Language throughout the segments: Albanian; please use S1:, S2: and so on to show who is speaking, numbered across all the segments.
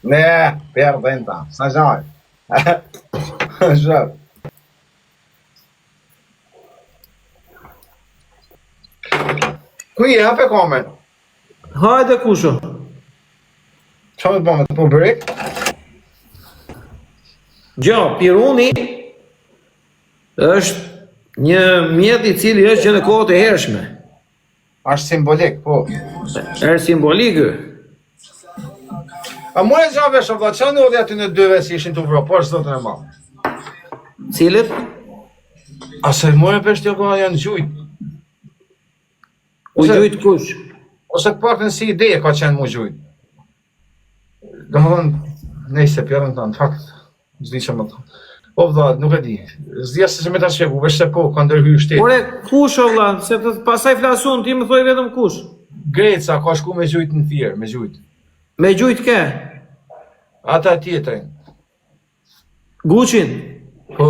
S1: Ne, per dhenta, sa gjaj. Zhë. Ku je, hape kamerën?
S2: Hajde kusho.
S1: Qa me të bëme, të po bërek?
S2: Gjo, piruni është një mjet i cili është që në kohët e hershme.
S1: Është simbolik, po.
S2: Është simbolik.
S1: A mu e gjave shë, vlla, që ndodhi aty në dyve si ishin të vro, po është zotin e madh.
S2: Cilët?
S1: A se more vesh ti apo janë gjujt?
S2: U gjujt kush?
S1: Ose të paktën si ide ka qenë mu gjujt. Domethënë, nejse pjerën të në fakt, s'di që më thonë. O vlla, nuk e di. S'di as se me ta shpjegu, veç se po, ka ndërhyrë
S2: shteti. Ore, kush o vlla, se të pasaj flas unë, ti më thoj vetëm kush.
S1: Greca ka shku me gjujt në Fier, me gjujt.
S2: Me gjujt ke?
S1: Ata tjetrin.
S2: Gucin.
S1: Po.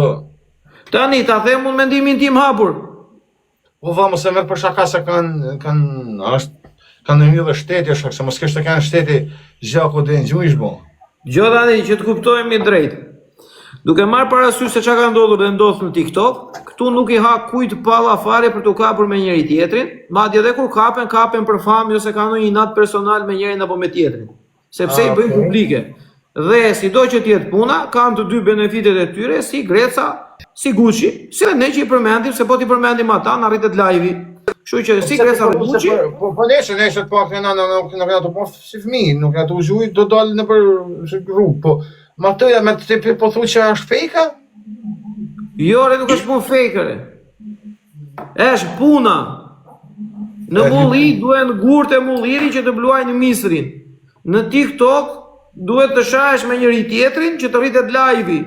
S2: Tani, ta them unë mendimin tim hapur.
S1: Po vlla, mos e merr për shaka se kanë kanë është kanë ndërhyrë dhe shteti është se mos kishte kanë shteti gjaku deri në gjumë ish bo.
S2: Gjo tani që të kuptohemi drejt. Duke marrë parasysh se çka ka ndodhur dhe ndodh në TikTok, këtu nuk i ha kujt palla fare për t'u kapur me njëri tjetrin, madje edhe kur kapen, kapen për famë, jo se kanë ndonjë inat personal me njërin apo me tjetrin. Sepse i bëjnë publike. Dhe sido që të jetë puna, kanë të dy benefitet e tyre, si Greca, si Gucci, si dhe ne që i përmendim, se po t'i përmendim ata, na rritet live-i. Kështu që si Greca dhe
S1: Gucci, po po nesër nesër të paktën na na nuk nuk na të po si fëmijë, nuk na të zhuj do dal nëpër rrugë, po ma toja me të po thu që është fake
S2: Jo, re, nuk është punë fake, re. Është puna. Në mulli duhen gurët e mullirit që të bluajnë misrin. Në TikTok duhet të shahesh me njëri tjetrin që të rritet live-i.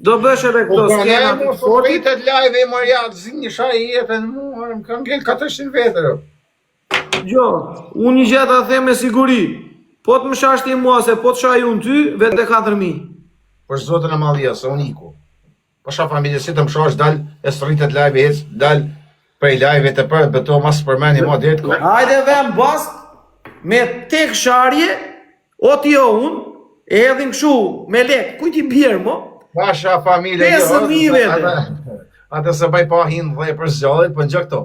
S2: Do bësh edhe
S1: këto po, skena të sportit. Rritet live-i, më ja, zi një shaj i jetën mua, më kanë ngel 400 vetër.
S2: Jo, unë një gjë ta them me siguri. Po të më shash ti mua se po të shaj unë ty, vetë 4000.
S1: Për zotin e madh, se unë iku. Po sha familje si të më shash dal e s'rritet live hiç, dal prej live të për beto mas përmeni ma deri të
S2: Hajde vem bast me tek sharje, o ti o unë, e hedhim kështu me lek, kujt i bjer mo?
S1: Pasha familje,
S2: jo, 5000 vete.
S1: Atë se bëj pa hin dhe për zgjallit, po në këto.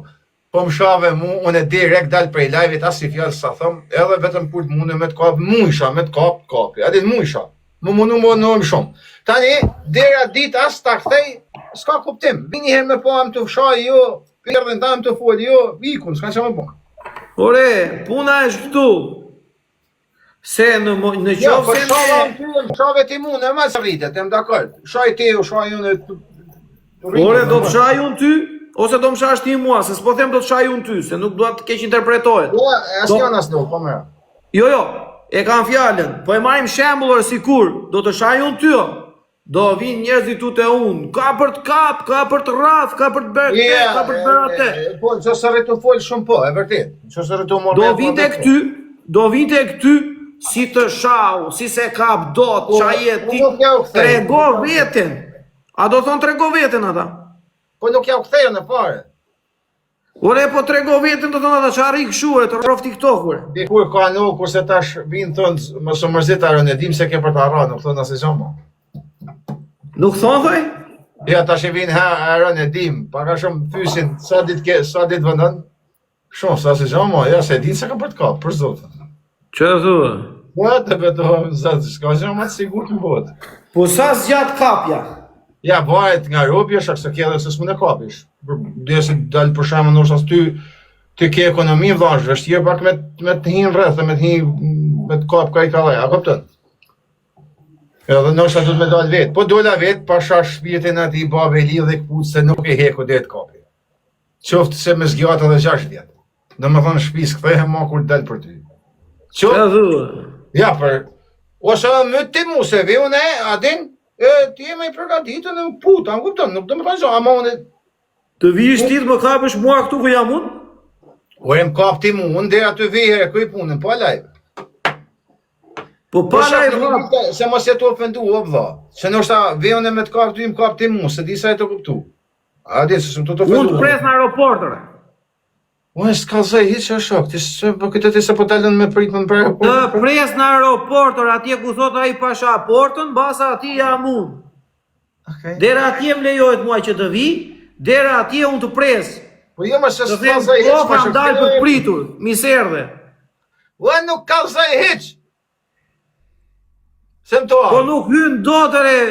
S1: Po më shave mu, unë e direkt dal prej live-it, asnjë fjalë s'ta thom, edhe vetëm kur të mundem me të kap, mujsha me të kap, të kapi. A din mujsha. Më mundu më më shumë. Tani, deri atë ditë as ta kthej, s'ka kuptim. Vi një herë me pa am të fshaj, jo, pjerdhin tam të fol, jo, ikun, s'ka çfarë më bën.
S2: Ore, puna është këtu. Se në në
S1: jo, qoftë se po ne ty, më shave ti mu, normal se rritet, jam dakord. Shaj ti, u shaj unë.
S2: Ore, do të shaj unë ty ose do më shash ti mua, se s'po them do të shaj unë ty, se nuk dua të keqinterpretohet.
S1: Po, asnjë as nuk, po më.
S2: Jo, jo, e kam fjalën. Po e marrim shembull ore sikur do të shaj unë ty. Do vinë njerëzit tu te unë, ka për të kap, ka për të rraf, ka për të bërë këtë, yeah, ka për të bërë
S1: atë. Po, në qoftë se rri tu fol shumë po, e vërtet. Në qoftë se rri tu
S2: marrë. Do vinë tek ty, do vinë tek ty si të shau, si s'e kap dot, po, ça je ti. Trego veten. A do thonë trego veten ata?
S1: Po nuk ja u kthej në fare.
S2: Ore po trego veten do thonë ata ça rri kështu e të rrof TikTok ore.
S1: Dikur ka nuk kurse tash vin thon mos u mërzit Aron e dim se ke për ta rra, nuk thon asgjë më.
S2: Nuk thon thoj?
S1: Ja tash e vin ha Aron e dim, pak a shumë fysin sa ditë ke sa ditë vëndon. Shumë sa asgjë më, ja se din se ka për të kap, për zotin.
S2: Çfarë thua?
S1: Po të betohem zot, s'ka gjë më të sigurt në
S2: botë. Po sa zgjat kapja?
S1: Ja, varet nga robi, është se ke edhe se s'mund e kapish. Dhe se dal për shembull ndoshta ty ti ke ekonomi vëlla, është vështirë pak me me të hinë rreth dhe me të hinë me të kap ka i kallaj, a kupton? Edhe ndoshta duhet me dal vet. Po dola vet, pasha shpirtin atij babe i lidhi këpucë se nuk e heku deri të kapi. Qoftë se me zgjat edhe 6 vjet. Domethënë n'shpi s'kthehem ma kur dal për ty.
S2: Qoftë.
S1: Ja, për ose edhe më ti mu se vi unë, a din, e ti je më i përgatitur në putë, a më kupton, nuk do të thonë gjë, ama unë
S2: Të vish ti të më kapësh mua këtu ku jam unë?
S1: O e më kap ti mu, unë deri aty vi herë kryj punën, pa live.
S2: Po pa po
S1: live, po, se mos je tu ofendu, o vëlla. Se ndoshta vi unë me të kap ty, më kap ti mu, se di sa e të kuptu. A di se s'm të të
S2: ofendu. Unë të pres në aeroport, ore.
S1: Unë s'ka zë hiç o shok, ti s'e po këtë ti se po dalën me prit më për
S2: Të pres në aeroport, or atje ku thot ai pasha portën, mbasa atje jam unë.
S1: Okej.
S2: Deri atje më lejohet mua që të vi, deri atje unë të pres.
S1: Po jo, më se
S2: Të
S1: s'ka
S2: them,
S1: zë hiç,
S2: po
S1: më
S2: kam
S1: shok.
S2: dalë për të pritur, mi s'erdhe.
S1: Ua nuk ka zë hiç. Se më to.
S2: Po nuk hyn dot re.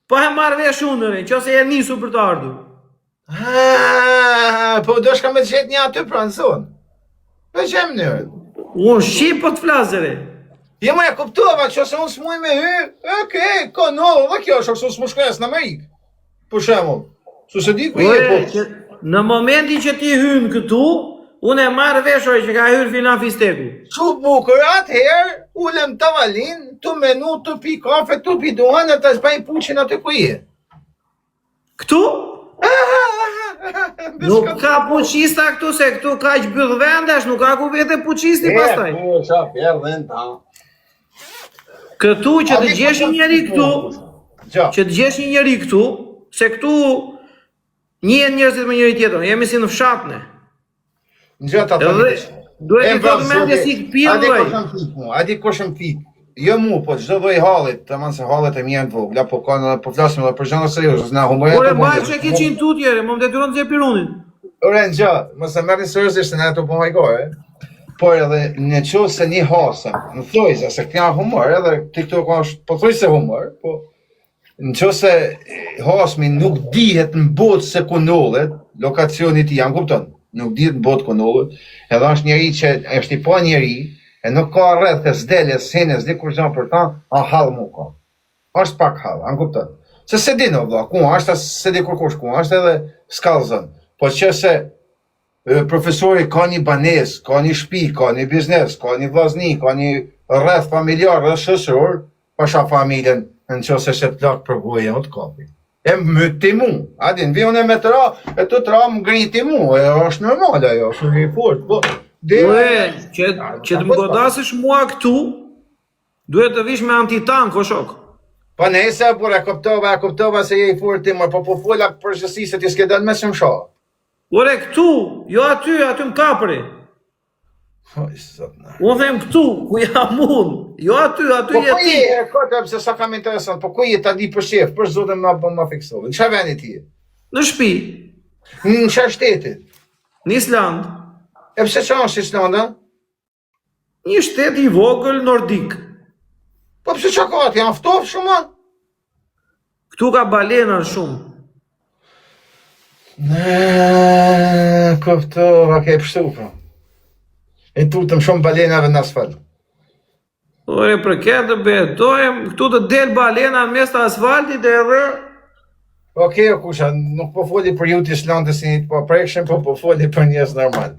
S2: Pa e marrë vesh unë re, nëse je nisur për të ardhur.
S1: Ah, po do shka me të gjetë një aty pra në zonë. Me gjem mënyrën.
S2: Unë shqip po të flas re.
S1: Jo, më e kuptova që se unë s'muj me hy, okej, ka no, dhe kjo është, se unë s'mu shkres në Amerikë. Për shembull, se se di ku je,
S2: Ore,
S1: po.
S2: që, në momentin që ti hyn këtu, unë e marr vesh ore që ka hyrë filan fisteku.
S1: Shumë bukur, atëherë, ulem tavolin, tu menu, tu pi kafe, tu pi duhan, e të zbaj puqin aty ku je.
S2: Këtu? Nuk ka puqista këtu, se këtu ka që byth vendesh, nuk ka ku vete puqisti pastaj.
S1: Po, qa, pjerë ta.
S2: Këtu që të gjesh një njeri këtu,
S1: Gja,
S2: që të gjesh një njeri këtu, se këtu njihen njerëzit me njëri tjetrin, jemi si në fshat ne.
S1: në gjë ta
S2: Edhe duhet
S1: E
S2: i thotë mendje si të
S1: A
S2: pjellë
S1: di
S2: ai.
S1: kush më fik mu, a di kush më fik. Jo mu, po çdo lloj hallit, tamam se hallet e mia janë të vogla, po kanë edhe po flasim edhe për gjëra serioze, na humorja
S2: Ore
S1: të
S2: mbaj që ke qenë tutje, re, më më detyron të zë pirunin.
S1: Ore në gjë, mos e merrni seriozisht se na ato po hajgore. Por edhe në qoftë se një hasëm, në thojza se këta janë humor, edhe TikTok është pothuajse humor, po në qoftë se hasmi nuk dihet në botë se ku ndodhet, lokacioni i tij, a më kupton? Nuk dihet në botë ku ndodhet, edhe është njeri që është i pa njeri, e nuk ka rreth e s'dele, s'hene, s'di kur gjë për ta, a hall mu ka. Është pak hall, a më kupton? Se se din o vlla, ku është, as se di kurkush ku është edhe s'ka zën. Po që se e, profesori ka një banesë, ka një shtëpi, ka një biznes, ka një vllazni, ka një rreth familjar dhe shoqëror, pasha familjen në qoftë se se plak për gojë, o të kapi. E më ti mu, a din, vi unë me të ra, e të të ra më ngriti mu, e është normal ajo, është një fort, po, dhe...
S2: Ue, që, që të më godasësh mua këtu, duhet të vish me antitank, o shok.
S1: Po nëse, por e kuptova, e kuptova se je i fortë ti, më, po po fola përgjithësi se ti s'ke dalë me më shoh.
S2: Ore, këtu, jo aty, aty më kapëri.
S1: Oj, zot na.
S2: Unë them këtu, ku jam unë, jo aty, aty
S1: Po
S2: je
S1: ku
S2: ti.
S1: je, e kota pse sa kam interesant, po ku je ta di për shef, për zotin ma ma fiksove. Në çfarë vendi ti je?
S2: Në shtëpi,
S1: Në çfarë shteti?
S2: në Island,
S1: E pse çfarë është Islanda?
S2: një shtet i vogël nordik.
S1: Po pse çka ka aty? Janë ftohtë shumë? a?
S2: Këtu ka balena shumë.
S1: Ne, kuptova, ke pështu po. E tutëm shumë balenave në asfalt.
S2: Ore, për këtë të betojmë, këtu të del balena në mes të asfaltit edhe
S1: Okej, o kusha, nuk po foli për ju të Islandës si një të paprekshëm, po po foli për njerëz normal.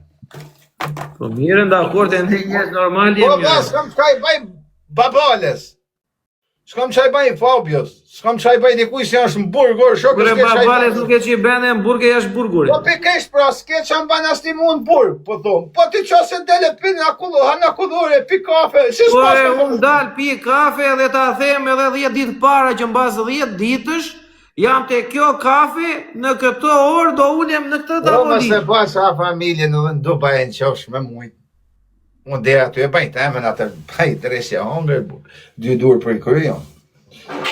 S2: Po mirë, dakord, e ne njerëz normal
S1: Po
S2: jemi.
S1: ba, s'kam çka i baj babales. S'kam çka i baj Fabios. S'kam çka i baj dikujt se është në burg, or shok,
S2: Ore
S1: s'ke çka i
S2: babales
S1: baj.
S2: nuk e që i bene në burg e jashtë burgurit.
S1: Po pikërisht pra, s'ke çka mban as ti mu në burg, po thon. Po ti ço se dele pin na kullu, ha na kullore, pi kafe, si
S2: Po
S1: s'pas.
S2: e unë dal pi kafe edhe ta them edhe 10 ditë para që mbas 10 ditësh jam te kjo kafe në këtë orë do ulem në këtë
S1: Po mos e
S2: tavolinë.
S1: bësh a familjen edhe në Dubai në qofsh me mujt. Unë deri aty e bëj temën atë bëj dreshje hongër, bu- dy dur për i krye.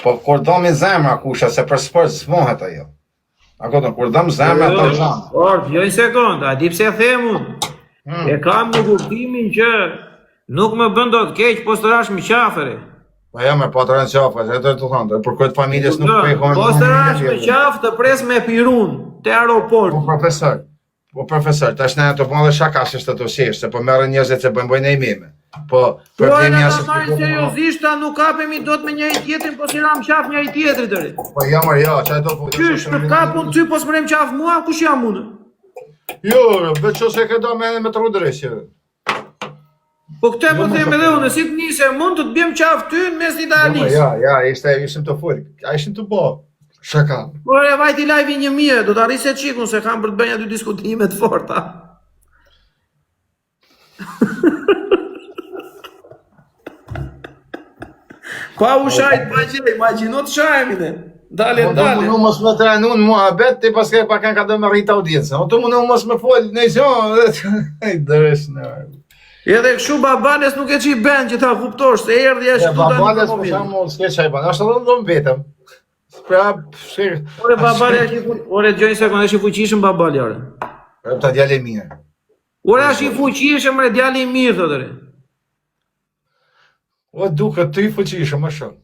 S1: Po kur do mi zemra kusha se për sport s'mohet ajo. A kupton, kur dëm zemra
S2: Jo,
S1: do zemra.
S2: Or, jo një sekond, a di pse them unë?
S1: Hmm.
S2: E kam në kuptimin që nuk më bën dot keq, po s'të rash më qafere.
S1: Po jo, me po të rënë qafë, se të të thonë, për këtë familjes nuk po i thonë.
S2: Po s'të rash më qafë të pres me pirun te aeroporti.
S1: Po profesor, po profesor, tash ne ato po edhe shaka se është ato shesh, se po merren njerëzit se bëjnë bëjnë meme. Po
S2: Po
S1: problemi
S2: edhe ta
S1: është
S2: marrin seriozisht, ta nuk kapemi dot me njëri tjetrin, po si ram qafë njëri tjetrit deri.
S1: Po jo, mor, jo, çaj do po.
S2: Qysh, të kapun ty, po s'më rem qafë mua, kush jam unë?
S1: Jo, veç ose ke do me me të rrudreshje.
S2: Po këtë po
S1: Jo,
S2: them
S1: mos
S2: edhe unë, si të nise, mund të të bjem qafë ty në mes të
S1: Jo, mor,
S2: Italisë.
S1: ja, ja, ishte ishim të fol. A ishim të bë. Shaka.
S2: Por e vajti live-i një mirë, do ta rrisë çikun se kam për të bërë një dy diskutime të forta. Pa u shajt pa gjë, imagjino të shajemi ne. Dale,
S1: Po do
S2: dale.
S1: mundu mos me trajnu në muhabet, ti paske pa kanë ka do me rrit audiencën. O tu mundu mos me fol në gjë, ai dërësh në.
S2: Edhe kështu babales nuk e qi ben që ta kuptosh se erdhi
S1: Ja,
S2: është këtu tani
S1: babales
S2: për
S1: për
S2: moment.
S1: shembull s'ke çaj bën. Është edhe ndon vetëm. Pra, s'ke.
S2: Ore babale është i fu- Ore dëgjoj një sekondë, është i fuqishëm babali ore.
S1: Pra ta djalë e mirë.
S2: Ore është i fuqishëm ore djali i mirë thotë ore.
S1: O duket ty i fuqishëm më shumë.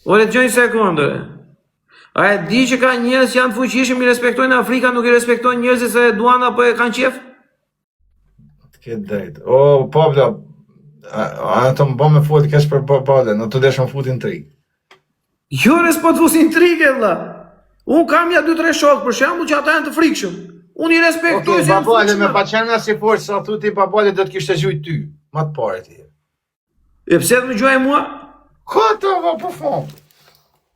S2: Ore dëgjoj një sekondë ore. A e di që ka njerëz që janë të fuqishëm, i respektojnë Afrika, nuk i respektojnë njerëzit se e duan apo e kanë qef?
S1: Të ke drejt. O Pablo, a, a të më bë me fol keq për babalen, në të desh më futin tri.
S2: Jo, re s'po të fusin intrige vlla. Unë kam ja 2-3 shokë për shembull që ata janë të frikshëm. Unë i respektoj
S1: Okej,
S2: se janë të
S1: babale me
S2: frikshëm.
S1: paqena si forcë, sa thu ti babale do të kishte gjujt ty, ma të parë ti.
S2: E pse të më gjuaj mua?
S1: Ko të va po fon?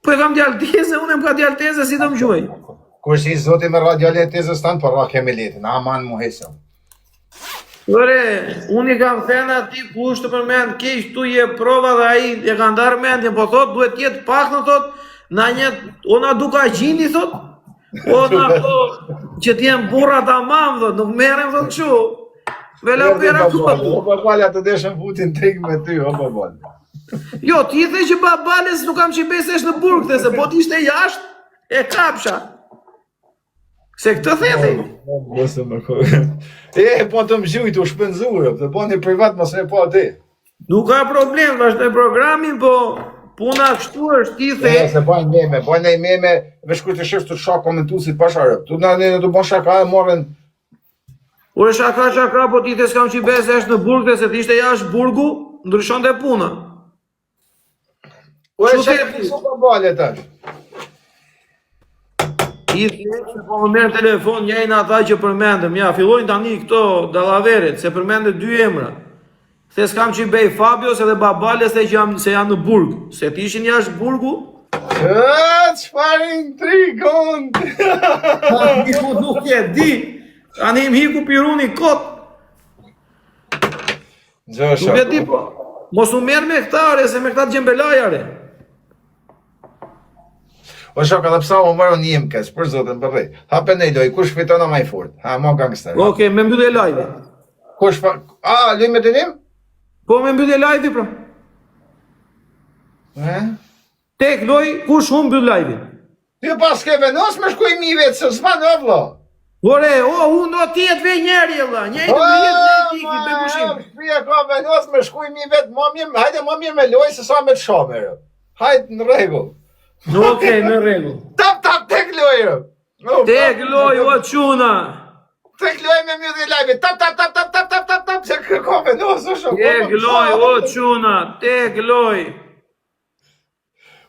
S2: Po e kam djalë teze, unë em ka djalë teze, si do më gjuaj?
S1: Kur si zoti me ra djalë e tezës tan, po ra kemi letin, aman mu hesëm.
S2: Ore, unë i kam thënë atij kush të përmend keq tu je prova dhe ai e ka ndarë mendjen, po thot duhet të jetë pak në thot na një o na Dukagjini thot, o na po që të jenë burra tamam thot, nuk merrem thot kështu. Vela pera
S1: Babale,
S2: ku.
S1: O babale, atë deshën futin trik me ty, o babale.
S2: Jo, ti the që babales nuk kam që besë është në burg, the se po të ishte jashtë, e kapsha. Se këtë the ti.
S1: Mos e më kërë. E, po të më gjujt, u shpenzurë, të po një privat mos e po aty.
S2: Nuk ka problem, vazhdoj programin, po puna kështu është, ti the.
S1: E, se bajnë meme, bajnë ai meme, veç kur të shef të shak komentuesit pasharë. Tu na ne të bën shaka e morën
S2: Ore shaka shaka, po ti the s'kam që besë është në burg, the se të ishte jashtë burgu, ndryshonte puna.
S1: Ore
S2: Çu
S1: çka
S2: the
S1: ke
S2: ti?
S1: su babale tash?
S2: Ti the se po më merr telefon njëri nga ata që përmendëm. Ja, fillojnë tani këto dallaveret, se përmendë dy emra. The s'kam që i bej Fabios edhe Babales se që jam se janë në burg. Se të ishin jashtë burgu,
S1: E, çfarë intrigon?
S2: Tani ku nuk e di. Tani më hiku piruni kot.
S1: Gjë
S2: Nuk e di po. Mos u merr me këta re, se me këta të gjembelaja re.
S1: O shok, edhe pse u morën një keq, për zotin, po bëj. Hape ne loj, kush fiton ama i fort? Ha, mo gangster.
S2: Okej, me mbyllje live.
S1: Kush fa... A, loj me dënim?
S2: Po me mbyllje live pra.
S1: E?
S2: Tek loj, kush hum mbyll live-in.
S1: Ti pas ke vendos me shkuj mi vetë, se s'ban o vlla.
S2: Ore, o, unë do ti jetë ve njeri, vlla. Njeri të jetë ne ti, ki bëj pushim.
S1: Shpia ka vendos me shkuj mi vetë, më mirë, hajde më mirë me loj se sa me të shamë. Hajde në rregull.
S2: No, okej, në rregull.
S1: Tap tap tek loj. O,
S2: Tek loj, o çuna.
S1: Tek loj me mbyllje live. Tap tap tap tap tap tap tap tap se kë ka vendos o shok.
S2: Tek loj, o çuna, tek loj.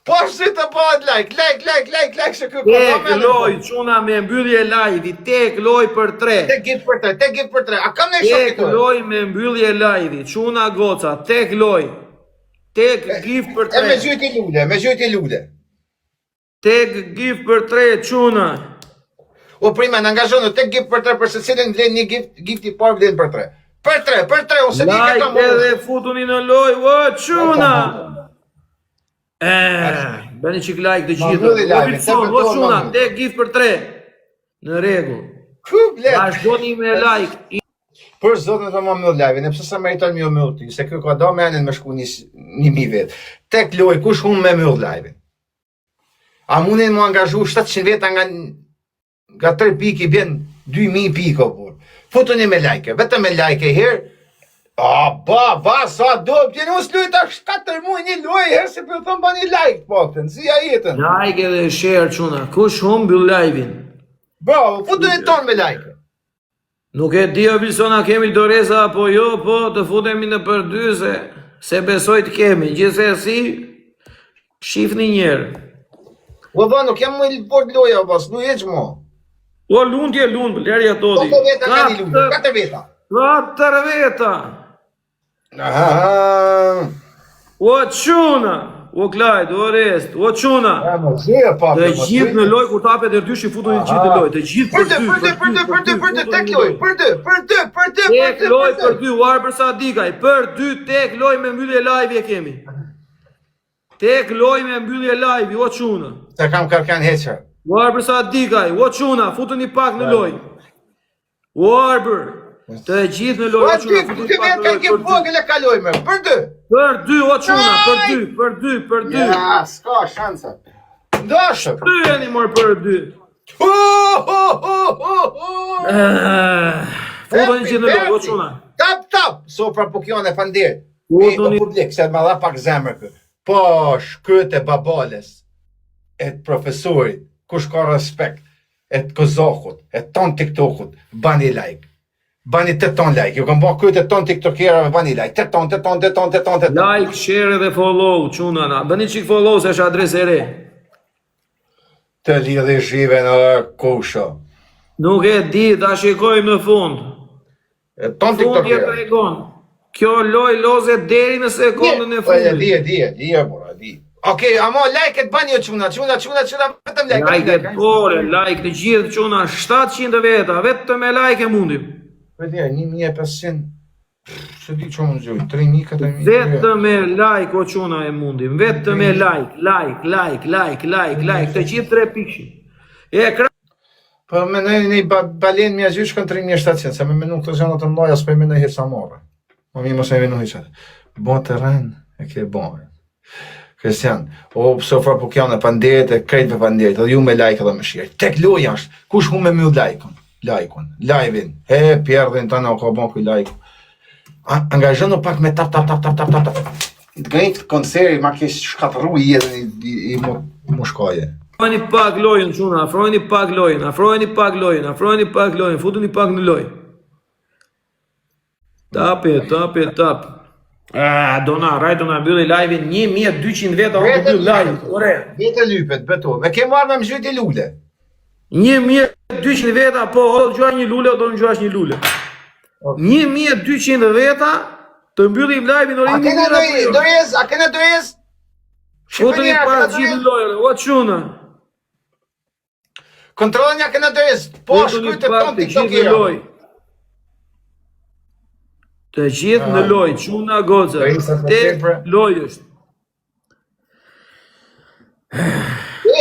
S1: Po si të bëhet like, like, like, like, like se kë ka
S2: Tek loj, çuna me mbyllje live, tek loj për tre.
S1: Tek gift për tre, tek gift për tre. A kam ne shok
S2: Tek
S1: këtu?
S2: loj me mbyllje live, çuna goca, tek loj. Tek gift për
S1: E me
S2: tre.
S1: gjujti lule, me gjujti lule.
S2: Tek gift për tre, çuna.
S1: O prima, në angazhon tek gift për tre për secilin vlen një gift, gift i parë vlen për tre. Për tre, për tre, ose di
S2: Like
S1: këta më.
S2: edhe futuni në loj, o çuna. E, bëni çik like të
S1: Ma
S2: gjithë.
S1: mbylli
S2: O
S1: live-in,
S2: Wilson,
S1: te
S2: o
S1: përdoar
S2: çuna,
S1: ma mbylli.
S2: tek gift për tre. Në rregull.
S1: Ku blet?
S2: Vazhdoni me like.
S1: Për zotin të më mbyll live-in, e pse sa meriton më mbyll ti, se ky ka do menin me shku një një mijë vet. Tek loj, kush hum me mbyll live-in? A munden mu angazhu 700 veta nga nga 3 pikë i bjen 2000 pikë o burr. Futuni me like, vetëm me like herë. A ba, ba, sa do, bjen unë s'luj tash 4 muaj një lojë herë se po ju thon bani like po paktën, si ja jetën.
S2: Like edhe share çuna. Kush hum mbyll live-in?
S1: Bravo, futuni ton me like.
S2: Nuk e di o Wilson a kemi doreza apo jo, po të futemi në për se se besoj të kemi. Gjithsesi, shifni një herë.
S1: O ba, nuk jam më i fort loja, o bas, luj hiç mo.
S2: O lund je lund, lerja
S1: Po
S2: todi.
S1: po veta ka një lule, katër veta.
S2: Katër veta.
S1: Aha.
S2: O çuna, o Klajt, o Rest, o çuna.
S1: Ja, mo, si e pa.
S2: Të gjithë në lojë kur tapet e dyshi futuni të gjithë në lojë, të gjithë
S1: Për
S2: për
S1: dy,
S2: dy,
S1: për dy, për dy, për dy, për dy, tek loj, për dy, për dy, për dy, për
S2: Tek
S1: dy,
S2: loj
S1: për
S2: për
S1: dy.
S2: dy, u për Sadikaj, për dy tek loj me mbyllje live e kemi. Tek lojë me mbyllje live, o çuna.
S1: Se kam kërkan heqër.
S2: O Arbër Sadikaj, o çuna, futuni pak në lojë. O Arbër, të gjithë në lojë,
S1: O
S2: o çuna,
S1: dy,
S2: futuni
S1: dy
S2: pak
S1: vetë
S2: në
S1: kanë
S2: lojë.
S1: ke
S2: Për dy,
S1: vogël e kalojme, për dy.
S2: për dy, o çuna, për dy, për dy, për dy.
S1: Ja, s'ka shansa. Ndoshë.
S2: Dy jeni mor për dy.
S1: Ho, ho, ho, ho, ho.
S2: Eh, Futuni gjithë në lojë, o çuna.
S1: Tap, tap. Sofra Pukjone, fanderit. Mi, o
S2: Futuni
S1: publik, se më dha pak zemër kë. Po, shkryet e babales, e të profesorit, kush ka respekt, e të kozakut, e ton TikTokut, bani like. Bani të ton like. Ju kam ba kryet e ton TikTokerave, bani like. Të ton, të ton, të ton, të ton, të ton.
S2: like, share dhe follow, çuna na. Bëni çik follow se është adresë e re.
S1: Të lidhi zhive në kusho.
S2: Nuk e di, ta shikojmë në fund.
S1: E ton
S2: Fundi e
S1: TikTokerave.
S2: tregon. Kjo lojë loze deri në sekondën e
S1: Po, e di,
S2: fundit.
S1: e di, e di, e bora, e di. Okej, amo like-et bani o çuna, çuna, çuna, çuna, vetëm like.
S2: Like
S1: vetëm
S2: e pore, like të gjithë çuna 700 veta, vetëm me like e mundim.
S1: Po di, 1500. Se di çfarë mund gjoj, 3000, 4000.
S2: Vetëm me like o çuna e mundim, vetëm me like, like, like, like, like, like, të gjithë tre pikshi. E kra
S1: Po mendoj ne ba, balen më agjy shkon 3700, se më menu këto gjëra të mëdha, s'po i mendoj hiç sa marrë. Më mirë mos e menu hiç atë. Bo terren, e ke bo. Kristian, o sofra po kjane panderit e krejt me panderit, edhe ju me like edhe me share. Tek loja është, kush hu me mbyll like-un, like-un, live-in, e pjerdhin tana o ka bon kuj like. A, angazhonu pak me tap tap tap tap tap tap tap. Të gënjt konceri ma kesh shkatërru jetën i, i, i mu, mushkaje.
S2: Afrojeni pak lojën çuna, afrojeni pak lojën, afrojeni pak lojën, afrojeni pak lojën, futuni pak në lojë. Tap e tap e tap. Ah, do na rraj, do na mbylli live-in 1200 veta, o do mbyll live. Ore,
S1: Vetë lypet, beto. Me ke marrë me më zhyti lule.
S2: 1200 veta, po o do të gjuash një lule, o do të gjuash një lule. 1200 veta të mbyllim live-in
S1: A
S2: ore
S1: kena
S2: 1000 apo jo?
S1: dorez, a kena dorez?
S2: Futuni
S1: Shqipëria, a
S2: pak
S1: kena
S2: gjithë
S1: dorez?
S2: në lojë, o çuna.
S1: Kontrollën ja kena dorez. Po
S2: Futuni
S1: shkruajte
S2: pak
S1: ton
S2: të gjithë në
S1: TikTok-era.
S2: lojë. Të gjithë në
S1: Ah.
S2: lojë, çuna goca.
S1: Doreza për
S2: Tek
S1: tepër.
S2: lojë është.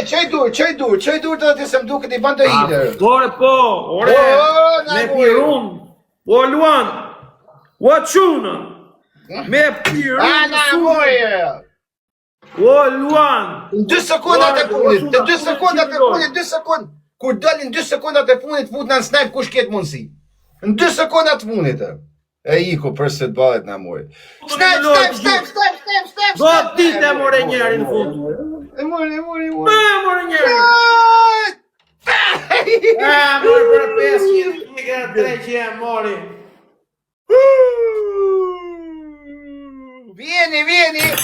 S1: E çoj dur, çoj dur, çoj dur të ti se më duket i bën të hile.
S2: Ore po, ore.
S1: O, na
S2: Me
S1: mori.
S2: pirun. Po Luan. O çuna. Me pirun.
S1: A na mori.
S2: O Luan.
S1: Në 2 sekondat e
S2: Ore,
S1: fundit,
S2: o,
S1: në 2
S2: çuna,
S1: sekondat e
S2: çuna,
S1: fundit, 2 sekond. Kur dalin 2 sekondat e fundit, fut në snipe kush ket mundësi. Në 2 sekondat e fundit. e. E iku për se të ballet na mori. Snipe, snipe, snipe, snipe, snipe, snipe.
S2: Do ditë e more njëri në fund.
S1: E mori, e mori, e mori.
S2: E more njëri. E more për 500 pikë 300 e mori.
S1: Vjeni, vjeni.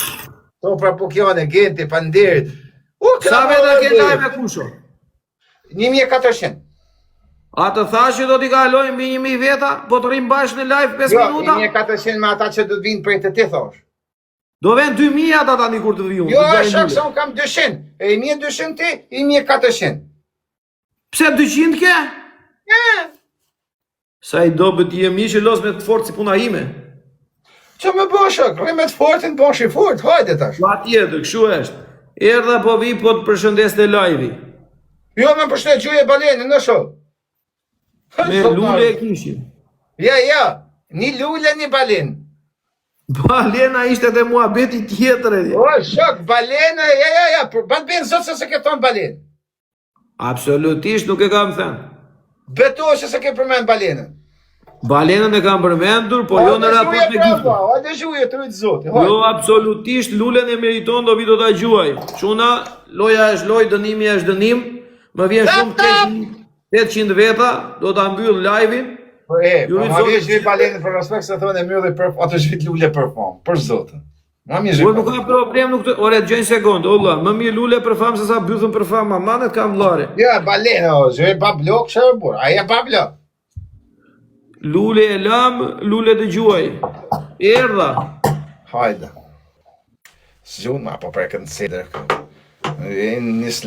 S1: To pra Pukjane, Genti, panderit. U,
S2: Sa veta ke live e kusho?
S1: 1400.
S2: A të thash që do t'i kalojmë mbi 1000 veta, po të rrim bashkë në live 5
S1: Jo,
S2: minuta?
S1: 1400 me ata që do të vinë prej të ti thosh.
S2: Do ven 2000 ata tani kur të viun.
S1: Jo,
S2: të gjajnë
S1: shok,
S2: lule.
S1: se unë kam 200. E 1200 ti, 1400.
S2: Pse 200 ke?
S1: E,
S2: Sa i dobët je mi që los me të fortë si puna ime.
S1: që më bë shok, rri me të fortin, bësh i fort, hajde tash.
S2: Pa tjetër, kështu është. Erdha po vi po të përshëndes te live-i.
S1: Jo, më përshëndet gjuje balenën, në shok.
S2: Me lule e kishim.
S1: Ja, ja, një lule, një balenë.
S2: Balena ishte te muhabeti tjetër e di.
S1: O, shok, balenë, ja, ja, ja, për ban ben zot se se ke thonë balenë.
S2: Absolutisht nuk e kam thënë.
S1: Betohesh se se ke përmend balenën.
S2: Balenën e kam përmendur, po jo në raport me giftën.
S1: Hajde zhuje, trujt zoti, hajde.
S2: Jo, absolutisht lulen e meriton do vi do ta gjuaj. Çuna, loja është lojë, dënimi është dënim. Më vjen shumë keq 800 veta, do ta mbyll live-in.
S1: Po e,
S2: Ju
S1: po
S2: rrit
S1: ma
S2: zoti
S1: vjen zhvit balenën për respekt se thonë e mbylli për atë zhvit lule për famë, për zotën. Ma mirë
S2: Po
S1: zhvit.
S2: nuk ka problem, nuk të... Ore, dëgjoj një sekond, olla, më mirë lule për famë se sa bythën për famë, amanet kam vllare.
S1: Ja, balenë, o, zhvit pa blok, çfarë burr? Ai e pa blok.
S2: Lule e lam, lule të gjuaj. Erdha.
S1: Hajde. Zgjun ma po prekën cedër. E nis.